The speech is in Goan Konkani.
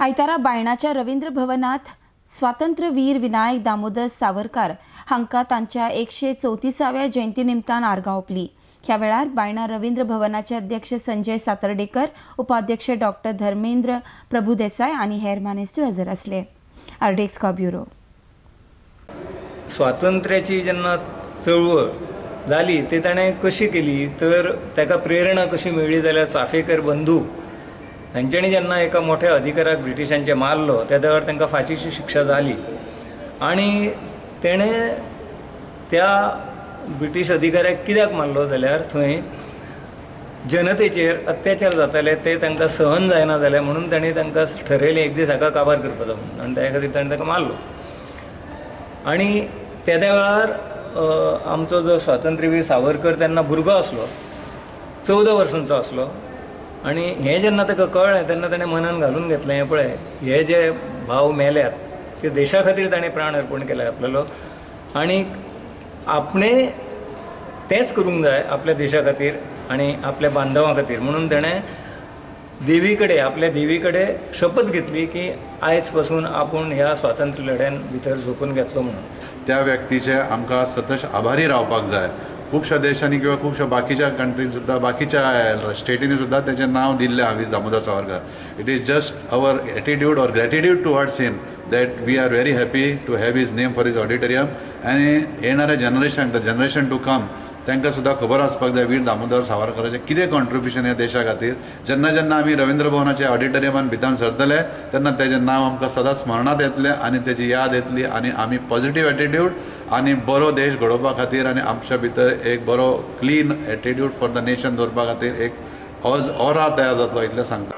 आयतारा बायणाच्या रवींद्र भवनात स्वातंत्र्यवीर विनायक दामोदर सावरकार हांकां तांच्या 134व्या जयंती निमतान आर्गां ओंपली. ह्या वेळार बायणा रवींद्र भवनाचे अध्यक्ष संजय सातर्डेकर, उपाध्यक्ष डॉक्टर धर्मेंद्र प्रभुदेसाय आनी हेर मानेस्त हजर आसले. आरडीएक्स का ब्युरो. स्वातंत्र्याची जेन्ना चळवळ जाली ते ताणें कशी केली तर ताका प्रेरणा कशी मेळ्ळी जाल्यार चाफेकर बंधू हांच्यांनी जेन्ना एका मोठ्या अधिकाऱ्याक ब्रिटिशांचे मारलो त्या वेळार तांकां फांशीची शिक्षा जाली आनी तेणें त्या ब्रिटीश अधिकाऱ्याक कित्याक मारलो जाल्यार थंय जनतेचेर अत्याचार जाताले ते तांकां सहन जायना जाले म्हणून ताणें तांकां ठरयलें एक दीस हाका काबार करपाचो म्हणून आनी त्या खातीर ताणें ताका मारलो. आनी तेद्या वेळार आमचो जो स्वातंत्र्यवीर सावरकर तेन्ना भुरगो आसलो, 14 वर्सांचो आसलो आनी हें जेन्ना ताका कळ्ळें तेन्ना ताणें मनान घालून घेतलें, हें पळय हे जे भाव मेल्यात ते देशा खातीर ताणें प्राण अर्पण केले आपल्यालो आनी आपणें तेंच करूंक जाय आपल्या देशा खातीर आनी आपल्या बांधवां खातीर म्हणून ताणें देवी कडेन आपल्या देवी कडेन शपथ घेतली की आयज पासून आपूण ह्या स्वातंत्र्य लढ्यान भितर झोकून घेतलो म्हणून. त्या व्यक्तीचे आमकां सतत आभारी रावपाक जाय. खुबश्या देशांनी किंवा खुबश्या बाकीच्या कंट्रीन सुद्दां बाकीच्या स्टेटींनी सुद्दां तेचें नांव दिल्लें आहा Veer Damodar Savarkar. It is just our attitude or gratitude towards him that we are very happy to have his name for his auditorium. आनी येणाऱ्या generation, the generation to come, तांकां सुद्दां खबर आसपाक जाय वीर दामोदर सावरकराचें कितें कॉन्ट्रिब्युशन ह्या देशा खातीर. जेन्ना जेन्ना आमी रवींद्र भवनाच्या ऑडिटोरियमान भितर सरतले तेन्ना तेजें नांव आमकां सदांच स्मरणांत येतलें आनी तेजी याद येतली आनी आमी पॉझिटीव एटिट्यूड आनी बरो देश घडोवपा खातीर आनी आमच्या भितर एक बरो clean attitude for the nation दवरपा खातीर एक ऑरा तयार जातलो इतलें सांगता.